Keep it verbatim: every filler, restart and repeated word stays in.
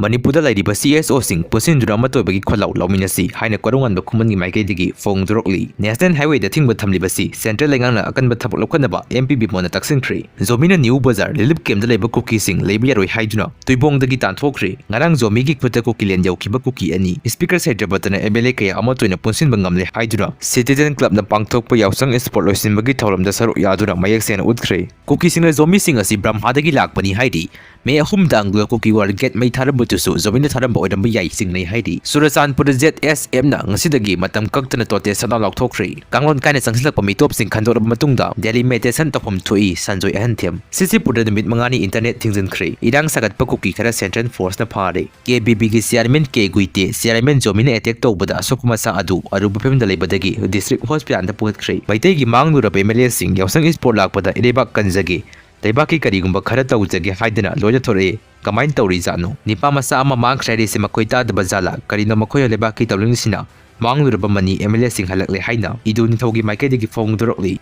ꯃꯅꯤꯄꯨꯔꯗ ꯂꯩꯔꯤꯕ C S O ꯁꯤꯡ ꯄꯨꯟꯁꯤꯟꯗꯨꯅ ꯑꯃꯠꯇ ꯑꯣꯏꯕꯒꯤ ꯈꯣꯜꯂꯥꯎ ꯂꯧꯃꯤꯟꯅꯁꯤ ꯍꯥꯏꯅ ꯀꯣꯏꯔꯧꯉꯥꯟꯕ ꯈꯨꯃꯟꯒꯤ ꯃꯥꯏꯀꯩꯗꯒꯤ ꯐꯣꯡꯗꯣꯔꯛꯂꯤ꯫ National Highway ꯗ ꯑꯊꯤꯡꯕ ꯊꯝꯂꯤꯕꯁꯤ Central ꯂꯩꯉꯥꯛꯅ ꯑꯀꯟꯕ ꯊꯕꯛ ꯂꯧꯈꯠꯅꯕ M P ꯕꯤꯃꯣꯟꯅ ꯇꯛꯁꯤꯟꯈ꯭ꯔꯦ꯫ ꯖꯣꯃꯤꯅ ꯅ꯭ꯌꯨ ꯕꯖꯥꯔ ꯔꯤꯂꯤꯐ ꯀꯦꯝꯞꯇ ꯂꯩꯕ ꯀꯨꯀꯤꯁꯤꯡ ꯂꯩꯕ ꯌꯥꯔꯣꯏ ꯍꯥꯏꯗꯨꯅ ꯇꯨꯏꯕꯣꯡꯗꯒꯤ ꯇꯥꯟꯊꯣꯛꯈ꯭ꯔꯦ꯫ ꯉꯔꯥꯡ ꯖꯣꯃꯤꯒꯤ ꯈꯨꯠꯇ ꯀꯨꯀꯤꯂꯦꯟ ꯌꯧꯈꯤꯕ ꯀꯨꯀꯤ ꯑꯅꯤ Speaker ꯁꯩꯇ꯭ꯔꯕꯇꯅ M L A ꯀꯌꯥ ꯑꯃꯠꯇ ꯑꯣꯏꯅ ꯄꯨꯟꯁꯤꯟꯕ ꯉꯝꯂꯦ ꯍꯥꯏꯗꯨꯅ Citizen Club ꯅ ꯄꯥꯡꯊꯣꯛꯄ ꯌꯥꯎꯁꯪ ꯏꯁꯄꯣꯔꯠ ꯂꯣꯏꯁꯤꯟꯕꯒꯤ ꯊꯧꯔꯝꯗ ꯁꯔꯨꯛ ꯌꯥꯗꯨꯅ ꯃꯌꯦꯛ ꯁꯦꯡꯅ ꯎꯠꯈ꯭ꯔꯦ꯫ ꯀꯨꯀꯤꯁꯤꯡꯅ ꯖꯣꯃꯤꯁꯤꯡ ꯑꯁꯤ ꯕ꯭ꯔꯍꯃꯥꯗꯒꯤ ꯂꯥꯛꯄꯅꯤ ꯍꯥꯏꯔꯤ꯫ ꯃꯦ ꯑꯍꯨꯝꯗ ꯑꯪꯒ꯭ꯂꯣ ꯀꯨꯀꯤ ꯋꯥꯔꯜ ꯒꯦꯠ ꯃꯩ ꯊꯥꯔꯝꯕꯗꯨꯁꯨ ꯖꯣꯃꯤꯅ ꯊꯥꯔꯝꯕ ꯑꯣꯏꯔꯝꯕ ꯌꯥꯏ ꯆꯤꯡꯅꯩ ꯍꯥꯏꯔꯤ꯫ ꯆꯨꯔꯆꯥꯟꯄꯨꯔꯗ Z S M ꯅ ꯉꯁꯤꯗꯒꯤ ꯃꯇꯝ ꯀꯛꯇꯅ ꯇꯣꯇꯦ ꯁꯠ ꯗꯥꯎꯟ ꯂꯥꯎꯊꯣꯛꯈ꯭ꯔꯦ꯫ ꯀꯥꯡꯂꯣꯟ ꯀꯥꯏꯅ ꯆꯪꯁꯤꯜꯂꯛꯄ ꯃꯤꯇꯣꯞꯁꯤꯡ ꯈꯟꯗꯣꯛꯂꯕ ꯃꯇꯨꯡꯗ ꯗꯦꯂꯤꯃꯤꯇꯦꯁꯟ ꯇꯧꯐꯝ ꯊꯣꯛꯏ ꯁꯟꯖꯣꯏ ꯑꯍꯟꯊꯦꯝ꯫ ꯁꯤꯁꯤꯄꯨꯔꯗ ꯅꯨꯃꯤꯠ ꯃꯉꯥꯅꯤ ꯏꯟꯇꯔꯅꯦꯠ ꯊꯤꯡꯖꯤꯟꯈ꯭ꯔꯦ꯫ ꯏꯔꯥꯡ ꯁꯥꯒꯠꯄ ꯀꯨꯀꯤ ꯈꯔ ꯁꯦꯟꯇ꯭ꯔꯦꯜ ꯐꯣꯔꯁꯅ ꯐꯥꯔꯦ꯫ K B B ꯒꯤ ꯆꯤꯌꯥꯔꯃꯦꯟ ꯀꯦ ꯒꯨꯏꯇꯦ, ꯆꯤꯌꯥꯔꯃꯦꯟ ꯖꯣꯃꯤꯅ ꯑꯦꯇꯦꯛ ꯇꯧꯕꯗ ꯑꯁꯣꯛꯄ ꯃꯁꯥ ꯑꯗꯨ ꯑꯔꯨꯕ ꯐꯤꯕꯝꯗ ꯂꯩꯕꯗꯒꯤ ꯗꯤꯁꯇ꯭ꯔꯤꯛ ꯍꯣꯁꯄꯤꯇꯥꯜꯗ ꯄꯨꯈꯠꯈ꯭ꯔꯦ꯫ ꯃꯩꯇꯩꯒꯤ ꯃꯥꯡꯂꯨꯔꯕ M L A ꯁꯤꯡ ꯌꯥꯎꯁꯪ ꯏꯁꯄꯣꯔꯠ ꯂꯥꯛꯄꯗ ꯏꯔꯩꯕꯥꯛ ꯀꯟꯖꯒꯦ, ꯂꯩꯕꯥꯛꯀꯤ ꯀꯔꯤꯒꯨꯝꯕ ꯈꯔ ꯇꯧꯖꯒꯦ ꯍꯥꯏꯗꯅ ꯂꯣꯏꯅ ꯊꯣꯔꯛꯑꯦ꯫ ꯀꯃꯥꯏꯅ ꯇꯧꯔꯤꯖꯥꯠꯅꯣ? ꯅꯤꯄꯥ ꯃꯆꯥ ꯑꯃ ꯃꯥꯡꯈ꯭ꯔꯦ ꯍꯥꯏꯔꯤꯁꯦ ꯃꯈꯣꯏ ꯇꯥꯗꯕ ꯖꯥꯠꯂꯥ? ꯀꯔꯤꯅꯣ ꯃꯈꯣꯏꯅ ꯂꯩꯕꯥꯛꯀꯤ ꯇꯧꯅꯤꯡꯉꯤꯁꯤꯅ? ꯃꯥꯡꯂꯨꯔꯕ ꯃꯅꯤ M L A ꯁꯤꯡ ꯍꯜꯂꯛꯂꯦ ꯍꯥꯏꯅ ꯏꯗꯨ ꯅꯤꯡꯊꯧꯒꯤ ꯃꯥꯏꯀꯩꯗꯒꯤ ꯐꯣꯡꯗꯣꯔꯛꯂꯤ꯫